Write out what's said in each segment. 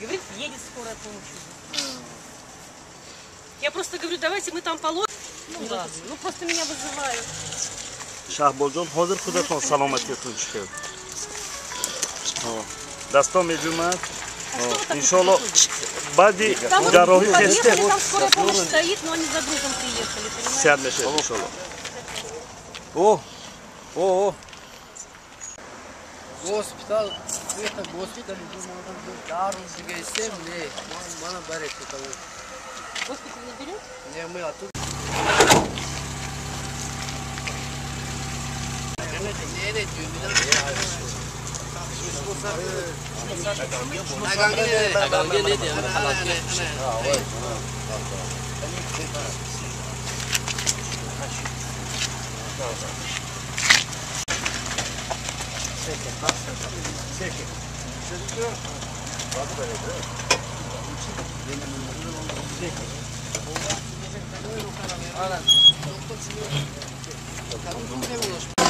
Говорит, едет скорая помощь. Я просто говорю, давайте мы там положим. Ну ладно, ну просто меня вызывают. Шаҳболҷон, ҳозир худатон саломатиятон чӣ хел? Дасто меҷумад? Иншоалло, баъди ҷарроҳӣ хесте. Там скорая помощь стоит, но они за грузом приехали, понимаете? Сиҳат мешавед, иншоалло. О, о, о. Госпитал, это госпиталь, дару дигайсем, не, мана барет того. Госпиталь не берет? Не, мы оттуда.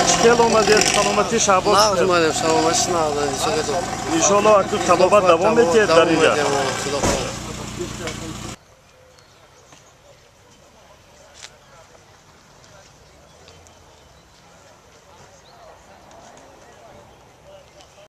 Чӣ хел омадед? Саломатии Шаҳбоз? Нағз омадем, саломатӣ нағз. Иншоалло, акнун табобат давом метиҳед дар инҷа?